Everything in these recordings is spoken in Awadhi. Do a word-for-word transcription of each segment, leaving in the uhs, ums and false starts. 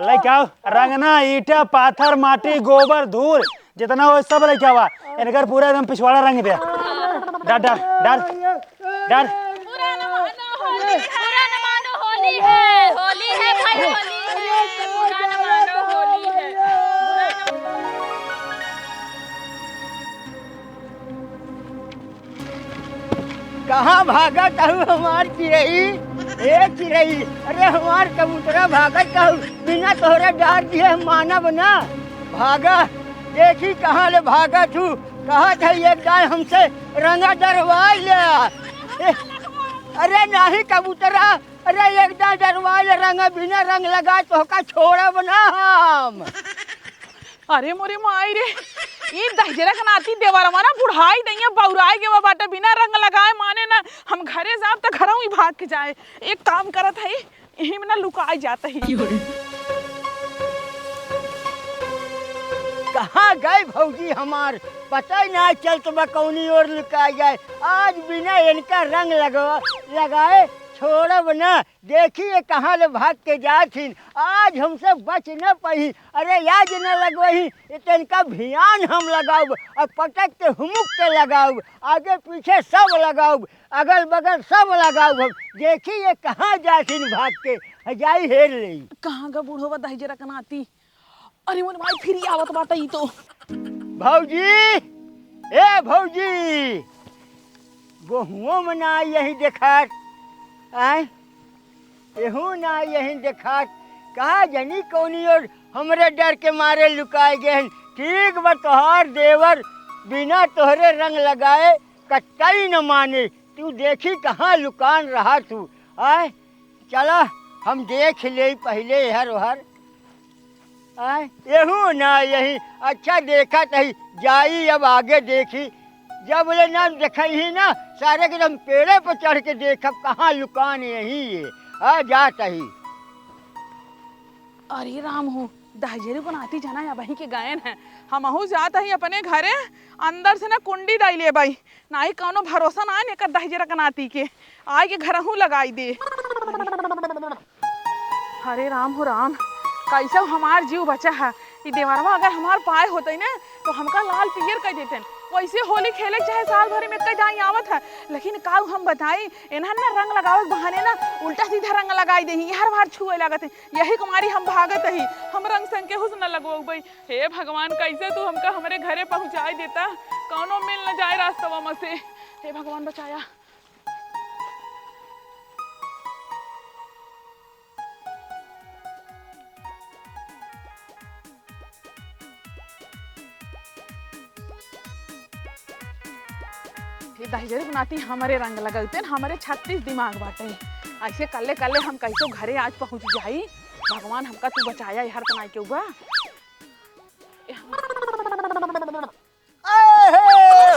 लइके आओ, रंगना, ईंटा, पाथर, माटी, गोबर, धूर, जितना हो सब लइके आवा। इनकर पूरा एकदम पिछवाड़ा रंग दे। डार, डार, डार, डार। बुरा न मानो, होली है, बुरा न मानो, होली है, होली है भाई, होली है, बुरा न मानो, होली है, बुरा न कहाँ भागत हऊ हमार चिरई? ए चिरई, अरे हमार कबूतरा भागत हऊ, बिना तोहरे डार दिए हम मानब ना। भागा, देखी कहाँ ले भागत हऊ। कहत है एक दाई हमसे रंगा डरवाई ले आ। ए, अरे नाही कबूतरा, अरे एक दाई डरवाई ले, रंगा बिना रंग लगाए तोहका छोड़ब ना हम। अरे मोरे माई रे, ई दहिजरा के नाती देवरवा ना बुढ़ाई दइया बौराई गवा बाटे, बिना रंग लगाए माने ना। हम घरे जाब त घरहू ही भाग के जाए। एक काम करत हई, यही में ना लुकाई जात हई। कहाँ गए भौजी हमार, पता ही ना चलत बा कौनी ओर लुकाई जाए। आज बिना इनका रंग लगवा लगाए छोड़ब ना। देखी ये कहाँ ले भाग के जात हिन, आज हमसे बच न पही। अरे याद न लगवही, ये तनका भियान हम लगाउब, अब पटक के हुमुक के लगाउब, आगे पीछे सब लगाउब, अगल बगल सब लगाउब हम। देखी ये कहाँ जात हिन भाग के, जाई हेर लेई। कहाँ गा बूढ़ो बा दहिजरा के नाती? अरे मोर माई फिरी आवत बाटे ई तो। भौजी, ए भौजी, गोहुओं में ना यही देखात, आय, एहू ना यही देखात, का जनी कौनी ओर हमरे डर के मारे लुकाए गए हैं। ठीक बा तोहार देवर बिना तोहरे रंग लगाए कतई न माने, तू देखी कहाँ लुकान रहा तू, आय, चला हम देख लेई पहिले एहर ओहर। आय, एहू ना यही, अच्छा देखत ही, जाई अब आगे देखी, जब ले ना देखई ही ना, सारे के हम पेड़े पर चढ़ के देखब कहाँ लुकान यही है। आ जात ही। अरे राम हो, दहिजरू के नाती जना अबही के गायन है, हमहू जात ही अपने घरे, अंदर से ना कुंडी डाई लेबई, नाहीं कौनो भरोसा ना है एकर दहिजरा के नाती के, आइ के घरहू लगाई दे। हरे राम हो राम, कैसे हमार जीव बचा है। ई देवरवा अगर हमार पाए होतई ना, तो हमका लाल पियर कइ देतन। वैसे होली खेले चाहे साल भर में एक दाई आवत है, लेकिन काऊ हम बताई, इन्हन ना रंग लगावे के बहाने ना उल्टा सीधा रंग लगाई देही, हर बार छुए लागत है। यही कुमारी हम भागत ही, हम रंग संग केहू से न लगवउबई। हे भगवान, कैसे तू हमका हमरे घरे पहुँचाई देता, कौनो मिल न जाए रास्तवा में से। हे भगवान, बचाया। ये दहिजरू के नाती हमरे रंग लगउते न, हमरे छत्तीस दिमाग बाटे। ऐसे कल्ले कल्ले हम कैसो घरे आज पहुँच जाई। भगवान हमका तू बचाया, यार तनाई के उबा। अहे,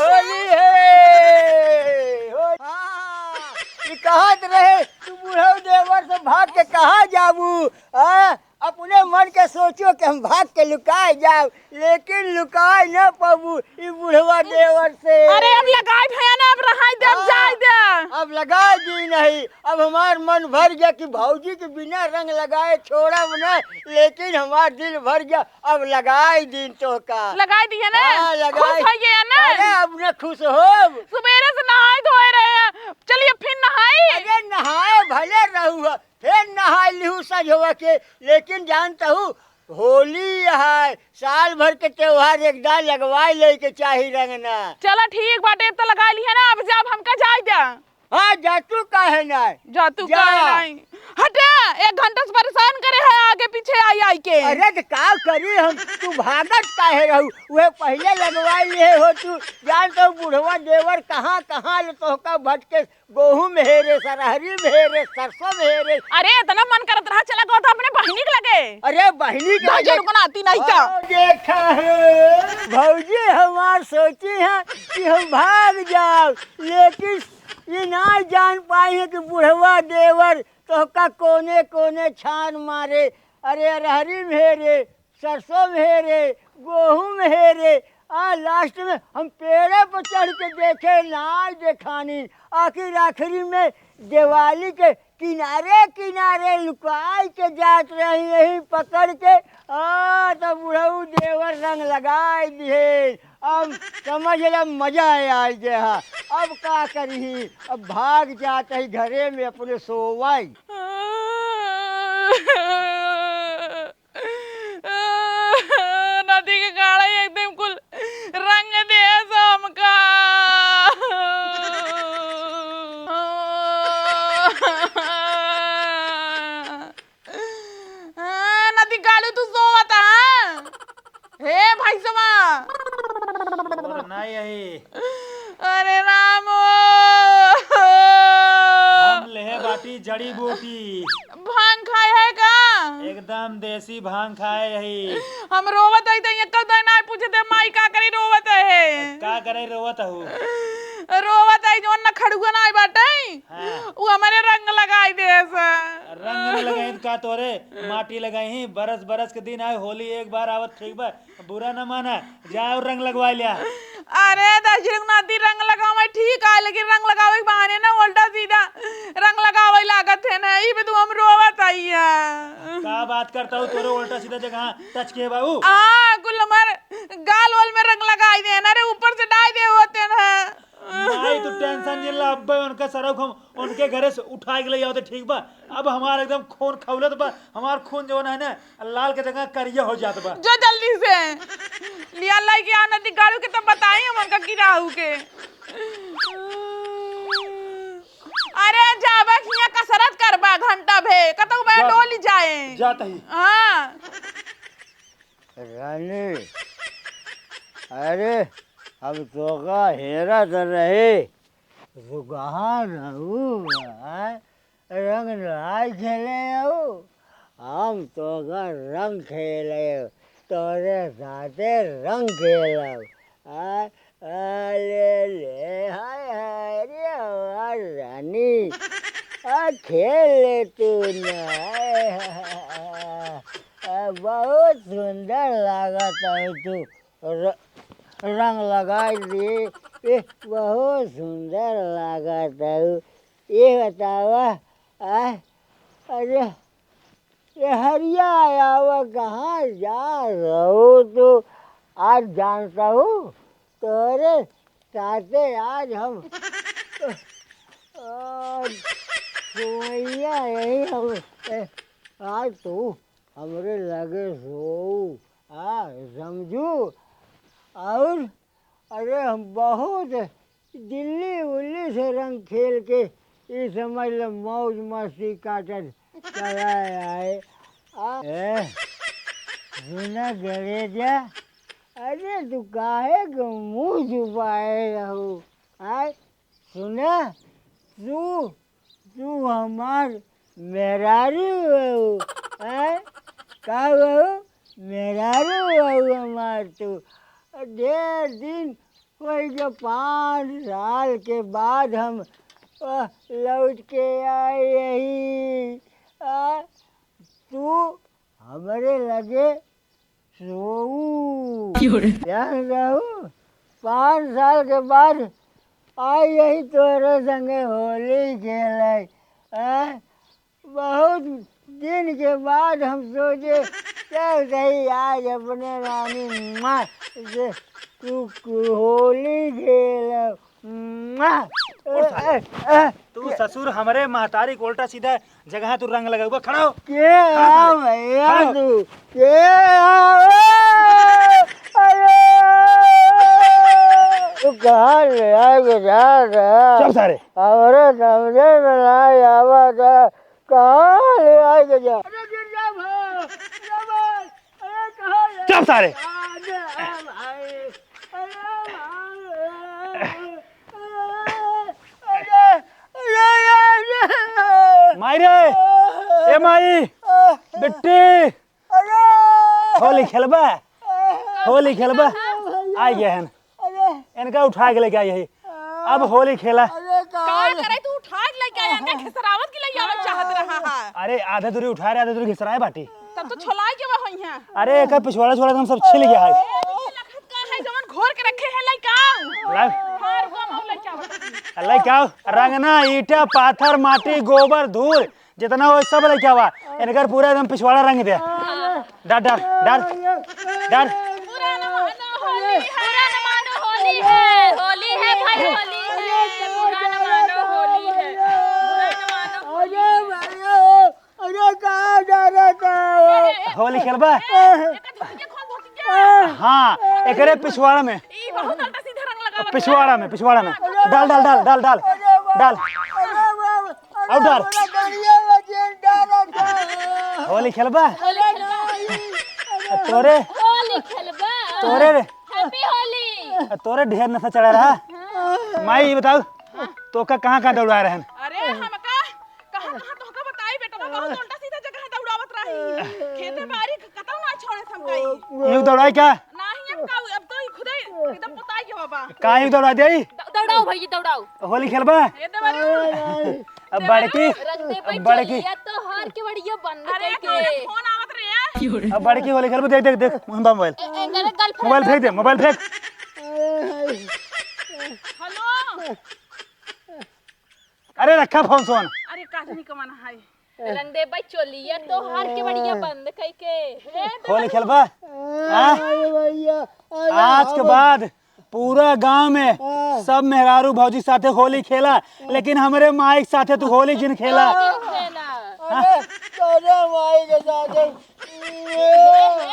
होली है। हो-, हाँ, ई कहत रहे, तू बुढ़ऊ देवर से भाग के कहाँ जाबू? हाँ, अपने मन के सोचो कि हम भाग के लुकाए जाब, लेकिन लुकाए न पाबू ई बुढ़वा देवर से। अरे अब लगाई भैया ना, अब रहाई दे, अब हाँ, जाए दे। अब लगाए दी नहीं, अब हमार मन भर गया कि भौजी के बिना रंग लगाए छोड़ब न, लेकिन हमार दिल भर गया, अब लगाई दीन तोहका। लगाई दिए ना? हाँ, लगाई। खुश हो गया ना? अरे अब न खुश होब। सुबेरे से नहाए धोए रहे हैं, चलिए फिर नहाई। अरे नहाए भले रहू है, फिर नहाई लिहू सजवा के, लेकिन जानत हू होली है, साल भर के त्योहार, एक दाई लगवाए लेके चाही रंगना। चला ठीक बाटे, अब तो लगा लिया ना, अब जाब हमका जाए द्या। हाँ, जा तू काहे नाय? जा तू जा। काहे नाय? हटा, एक घंटा से परेशान करे है आगे पीछे आई आई के। अरे त का करी हम, तू भागत काहे रहू? उहे पहिले लगवाई लिए हो तू, जान तो बुढ़वा देवर कहाँ कहाँ ले तोहका भटके, गोहूँ में हेरे, सरहरी में हेरे, सरसों में हेरे। अरे इतना मन करत रहा, चला गो तो अपने बहिनी के लगे। अरे बहिनी के भाई लगे। जरूर बनाती नहीं का? ओ, देखा है, भौजी हमार सोची है कि हम भाग जाओ, लेकिन ये ना जान पाई है कि बुढ़वा देवर तोहका कोने कोने छान मारे। अरे अरहरी में हेरे, सरसों में हेरे, गोहूँ में हेरे, आ last में हम पेड़े पर चढ़ के देखे, ना देखानी। आखिर आखिरी में दिवाली के किनारे किनारे लुकाइ के जात रही, यही पकड़ के, आ, त बुढ़ऊ देवर रंग लगाइ दिहे। अब समझ ल, मजा आइ गया। अब का करिही, अब भाग जात ही घरे में अपने सोवाई। नदी के गाड़ा एकदम कुल रंग देस हमका। नदी गाड़ू तू सोवत ह? हे भैंसवा। और ना यही। अरे राम हो। हम लेहे बाटी जड़ी बूटी। भांग खाए है का? एकदम देसी भांग खाए यही। हम रोवत हई त एक दाई नाहीं पूछे त माई का करी रोवत है। का करे रोवत हऊ? रोवत हई जौन न खड़ुआ नाहीं बाटे। हाँ। उ हमरे रंग लगाई देस। रंग न लगाई त का तोरे माटी लगाई ही। बरस बरस के दिन आए, होली एक बार आवत, ठीक बा? बुरा न माना, जा और रंग लगवाइ ल्या। अरे दस झिड़क नाती रंग लगावे ठीक है, लेकिन रंग लगावे के बहाने ना उल्टा सीधा रंग लगावे लागत है ना, ई पे तू हम रोवत आई है। का बात करत हऊ, तोरे उल्टा सीधा जगह टच के बाऊ। हाँ, कुल हमार गाल वाल में रंग लगाइ दे ना रे, ऊपर से डाइ दे होते ना। माई, तू tension जिन ला, अब्बे उनका सरऊ हम उनके घरे से उठाइ के लइ आवत, ठीक बा? अब हमार एकदम खून खौलत बा, हमार खून जौन है ना, लाल के जगह करिया होइ जात बा। जो जल्दी से लिया लाइ के आ, नदी गाड़ू के तब बताई हम उनका गिराहू के। अरे जाबे हियाँ कसरत करबा घंटा भे, कतहु बे जा, डोली जाए। जात ही। हाँ। रानी, अरे, हम तोका हेरत रहे, तू कहाँ रहू, आय? रंग नाहीं खेले हऊ? हम तोका रंग खेले, तोरे साथे रंग खेलब। आय, अरे ले, हाय, हाय, रे हमार रानी, आ, खेल ले तू ना। आ, बहुत सुंदर लागत है तू। र-, रंग लगाइ दे। ए, बहुत सुंदर लागत है। ये बतावा, आ, अरे, ए हरिया आवा, कहाँ जा रहो तू? आज जानता हूँ, तोरे साथे आज हम, आज सोइया यही हम, ए, आज तू हमरे लगे सोऊ, आ, समझू? और अरे, हम बहुत दिल्ली उल्ली से रंग खेल के, ई समझ लो, मौज मस्ती काटत चला आए। आ, ए, सुना गलेजा, अरे, तू काहे के मुँह छुपाए रहू? आय, सुना, तू तू हमार मेहरारू हऊ, हैं? का हऊ? मेहरारू हऊ हमार तू। ढेर दिन होइ गए, पाँच साल के बाद हम, अ, लौट के आए यही। अ, तू हमरे लगे सोऊ। क्यों रे? जान रहू, पाँच साल के बाद आई यही तोरे संगे होली खेले। हैं? बहुत दिन के बाद हम सोचे, चल सही, आज अपने रानी माँ से तू होली खेल। माँ। उठ साले। ए, ए, तू ससुर हमरे महतारी के उल्टा सीधा जगह तू रंग लगाउबा, खड़ा हो। के खड़ा हो आ साले। भैया खड़ा हो। तू? के आ? अरे! तू कहाँ ले आए के जा रहा? चुप सारे। हमरे समझे में ना आवा था। कहाँ ले आए के जा? अरे गिर जा भाई, गिर जा भाई। अरे कहाँ ले चुप सारे। आ, अरे, आ भाई। अरे भाई। अरे, अरे, अरे, अरे। माई रे, ए माई, आ, बिट्टी, अरे। होली खेलबा? होली खेलबा? आ गया है। अरे। इनका उठा के लेके आई है। अब होली खेला। अरे, का करे तू उठा के लेके आया? इनका घिसरावत के लेके आवे चाहत रहा है। अरे, आधे दूरी उठाए रहे, आधे दूरी घिसराए बाटी। तब तो छोलाई के वह होई हैं। अरे, एकर पिछवाड़ा छोड़ा हम सब छिल गया है। ए, ये लखत का है जवन घोर के रखे हैं लइका? लाग। मार को हम लइका। लेके आओ, रंगना, ईटा, पाथर, माटी, गोबर, धूल, जितना हो सब लेके आवा। इनकर पूरा एकदम पिछवाड़ा रंग दे। डाल, डाल, डाल, डाल। बुरा न मानो, होली है। बुरा न मानो, होली है। होली है भाई, होली है। बुरा न मानो, होली है। बुरा न मानो, होली है। अरे, कहाँ जा रहा था? होली खेलबा? ए, ए, एकर धोतिया खोल, धोतिया। हाँ, एकरे पिछवाड़ा में। ई बहुत उल्टा सीधा रंग लगा बा। पिछवाड़ा में, पिछवाड़ा में। डाल, डाल, डाल, डाल, डाल। अरे बाप, डाल। अरे बाप, अरे और डाल। बड़ा बढ़िया बा, जेल डाला था। होली खेलबा? होली खेलबा? तोरे? होली खेलबा? तोरे रे? Happy होली। तोरे ढेर नशा चढ़ा रहा। हाँ। माई, ये बताओ, तोका कहाँ कहाँ दौड़ा रहन? अरे, हमका कहाँ, कहाँ तोहका बताई बेटवा, बहुत उल्टा सीधा जगह दौड़ावत रही। खेते बारी क-, कतौ ना छोड़े हमका ई। यूं दौड़ाई का? नाही, अब का, अब तो ई खुदे एकदम बताई के बाबा। का यूं दौड़ा देई? द-, दौड़ाओ भैया, दौड़ाओ। होली खेलबा? ए देवरू। अब बड़की, रंग दे भाई अब बड़की। चोलिया तो हार के बढ़िया बंद अरे, करके। कौन फोन आवत रे? अब बड़की होली खेलबा, देख, देख, देख, मोहन मोबाइल। ए, ए, गलत girlfriend मोबाइल फेंक दे, मोबाइल फेंक। हेलो। अरे रखा फोन सोन। अरे काजनी कमन है। रंग दे भाई चोलिया तोहार के बढ़िया बंद कई के। होली खेलबा? हाँ? अरे भैया, अरे आज के हम बाद पूरा गांव में हाँ। सब मेहरारू भौजी साथे होली खेला, लेकिन हमरे माई के साथे तू होली जिन खेला। होली खेला। अरे, अरे माई के साथे। ए, ए,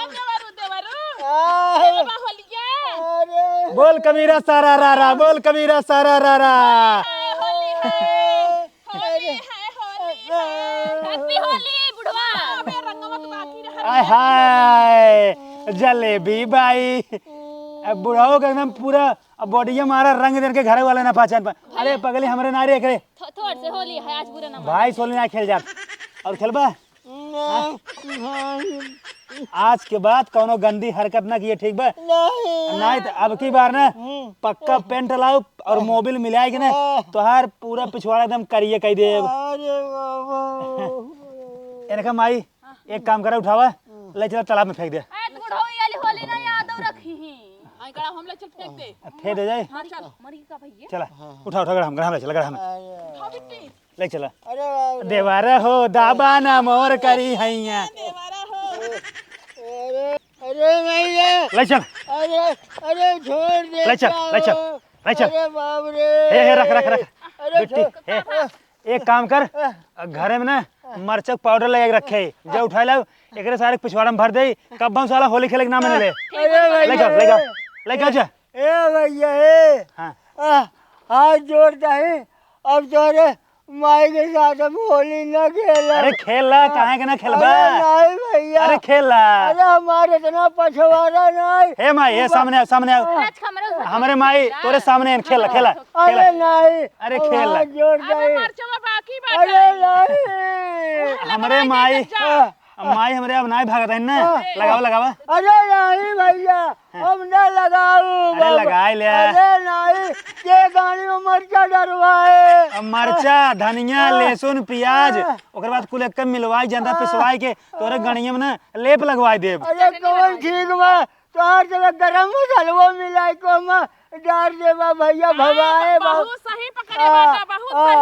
देवरू, देवरू। हाँ। खेलबा होलिया। अरे। बोल कबीरा सारा रा रा, बोल कबीरा सारा रा रा। ए, होली है। होली है, होली है। Happy होली, बुढ़वा। अबे रंगवा तो बाकी रहा। आय हाय, जलेबी बाई। अब बुढ़ाओ के एकदम पूरा अब बॉडीए मारा रंग देन के घरे वाले ना पहचान पा। अरे पगली हमरे ना रे एकरे। थो-, थोड़ से होली है, आज बुरा ना मान। भाई होली ना खेल जात। और खेलबा? नहीं, नहीं। आज के बाद कौनो गंदी हरकत ना किए, ठीक बा? नहीं। नहीं तो अब की बार ना हम्म। पक्का पैंट लाओ और मोबिल मिलाए के ना हाँ। तोहार पूरा पिछवाड़ा एकदम करिए कह देब। अरे बाबा। इनका माई एक काम करा, उठावा, ले चला तालाब में फेंक दे। ए, तू बुढ़ऊ वाली होली ना याद रखी ही। आई कड़ा हम ले चल फेंक दे। फेंक दे जाए। हाँ, चल। मरी का भैया? चला, उठा, उठा, गड़ा हम, गड़ा हम ले चला, गड़ा हम। उठाओ बिट्टी। ले चला। अरे बाप रे। देवारा हो, दाबा ना मोर करी हैया। देवारा हो। अरे, अरे भैया। ले चल। अरे, अरे छोड़ दे, ले चल, क्या ले चल, हो? ले चल। अरे बाप रे। हे, हे, रख, रख, रख। अरे बिट्टी, छोड़। हे। एक काम कर, हाँ। घरे में ना हाँ। मरचा के पाउडर लगा के रखे, जा उठा लाओ, एकरे सारे पिछवाड़ा में भर दे, कब हम साला होली खेले के नाम नहीं ले। अरे भैया, ले जाओ, ले जाओ, ले जाओ जा। ए भैया, ए। हाँ। आ, हाथ जोड़ता है, अब तोरे माई के साथ हम होली ना खेला। अरे खेला, काहे के ना खेलबा? अरे नहीं भैया। अरे खेला। अरे हमारे इतना पछवाड़ा नहीं। हे माई, हे सामने आओ, सामने आओ। आज हमरे घर हमरे माई, तोरे सामने खेला, खेला। अरे खेला। नहीं, अरे हम खेल। हाथ जोड़ अरे दे। मरचवा बाकी बाटे। अरे नहीं। हमरे माई, जा। हाँ। अब माई हमरे अब नाई भागत है ना। हाँ। लगावा, लगावा। अरे नहीं भैया, हाँ। अब ना लगाऊ अरे बाबा। लगाई ले। अरे नहीं, के गाड़ी में मरचा डरवाए। अब मरचा, हाँ। धनिया, हाँ। लहसुन, प्याज, हाँ। ओकर बाद कुल एक मिलवाई, जनता हाँ। पिसवाई के तोरे गणिया में ना लेप लगवाई देब। अरे कौन ठीक बा? तोहार जगह गरम मसालवा मिलाई को हम डार देबा भैया, हाँ, भवाए बहुत बहुत। सही पकड़े आ, बाटा, बहुत आ, सही।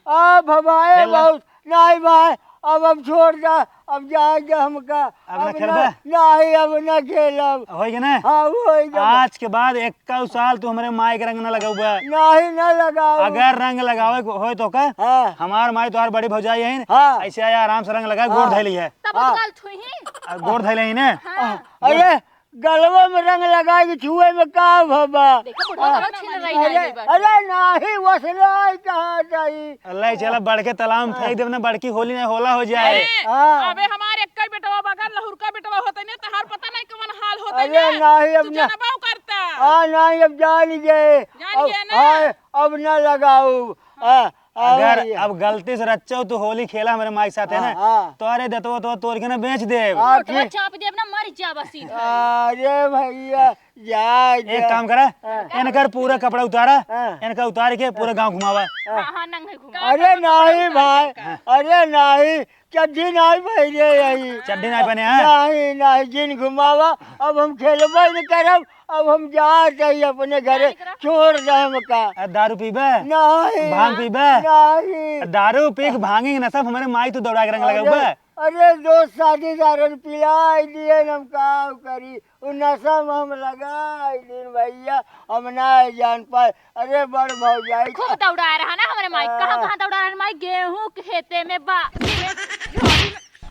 आ, आ, भवाए खेला। बहुत। नहीं भाई, अब, अब छोड़ दा, अब जाए दे हमका। अब ना अब खेलबा? ना, नहीं, अब ना खेलब। होई के ना? हाँ, होई के। आज के बाद एक्का साल तू हमरे माई के रंग ना लगौबा। नहीं, ना लगाओ। अगर रंग लगावे के होय तो का? हाँ। हमार माई तोहार बड़ी भौजाई है। हाँ। ऐसे आया आराम से रंग लगा, गोड़ हाँ। धइली है। तब हाँ। उतकाल छुई ही। आ, गोड़ धइले ही ने? हाँ। अरे, गलवा में रंग लगाई के छुए में का भबा? देखो, बुढ़वा हाँ। बहुत छिन रही अरे, है ये बात। अरे, नाही, वसलाई कहाँ जाई? अल्लाह, चला, बड़के तालाब में फेंक देब ना, बड़की होली ना होला हो जाए। अरे, हाँ। अबे हमार एक्का बेटवा बगर लहुरका बेटवा होते ने, तहार पता नहीं कवन हाल होते अरे, ने। नाही, अब तू ना। जनबा करता। हाँ, नाही, अब जान गए। जान अब, गए ना? हाँ, अब ना लगाऊ। हाँ। अगर अरे। अब गलती से रच्चो तू होली खेला हमरे माई के साथे ना, हाँ, हाँ। तो अरे दतवा तो तोड़ के ना बेच देब। हाँ, ओठवा ठीक। चाप देब ना, मर जाबा सीधा। अरे भैया, जा, एक जा। काम करा, हाँ। इनकर पूरा कपड़ा उतारा, हाँ। इनका उतार के पूरा गांव घुमावा। हाँ, हाँ, नंगे घुमा। अरे नहीं भाई, हाँ। अरे नहीं, चड्ढी नाहीं पहिरे हई। चड्ढी नाहीं पहने हैं? नाहीं, नाहीं, जिन घुमावा, अब हम खेलबे न करब, अब हम जात हई अपने घरे, छोड़ दे हमका। आ, दारू पीबे? नाहीं। भांग पीबे? नाहीं। आ, दारू पी के भांगे के नशा में हमरे माई तू दौड़ा के रंग अरे, लगाबे? अरे, दोस्त साथीदारन पिलाई दिए, हम का करी? उ नशा में हम लगाई दिन भैया, हम ना जान पाए। अरे बड़ भौजाई खूब दौड़ा रहा ना हमरे माई, कहाँ, हाँ। कहाँ दौड़ा रहा माई? गेहूं खेते में बा। झोरी में,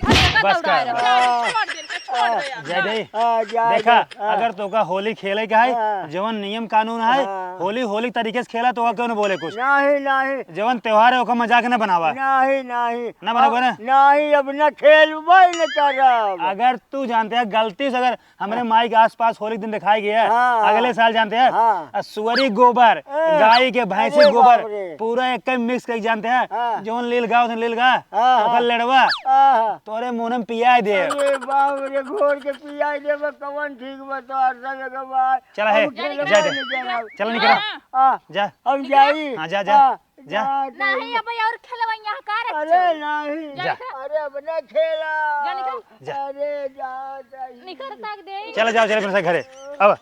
हर जगह बस दौड़ा कर। रहा। छोड़ दे, छोड़ दे यार। जय दे। हाँ, जय देखा, दे, हाँ। अगर तोका होली खेले के है, हाँ। जवन नियम कानून है, हाँ। होली, होली तरीके से खेला, तो क्यों न बोले कुछ? नहीं, नहीं। जवन त्योहार है, ओका मजाक न बनावा। नहीं, नहीं। ना बनावा अब ना? नहीं, अब न खेलबे न करब। अगर तू जानते है, गलती से अगर हमरे माई के आसपास होली के दिन दिखाई गया, हाँ, हाँ। अगले साल जानते हैं, हाँ। आ, सुअरी गोबर, हाँ। गाय के, भैंसी अरे गोबर, बाप रे। पूरा एक mix करके जानते हैं, हाँ। जौन लील गाँव से लील गा, हाँ, ओकर हाँ। लड़वा, हाँ, हाँ। तोरे मुंह में पियाई दे। अरे बाप रे, घोर के पियाई देबे, कवन ठीक बा तोहार सब एक बार। चला है, हम खेलबे जा दे। नहीं करब। चला निकल। हाँ, हाँ। जा। हम जाई। हाँ, जा, जा। हाँ। जा। जा, जा। नहीं, अब और खेलवा यहाँ का रख अरे छो? नहीं। जा। अरे अब ना खेला। जा निकल। जा। अरे जा, जा। निकल तक दे। चला जाओ, चला अपने घरे। अब।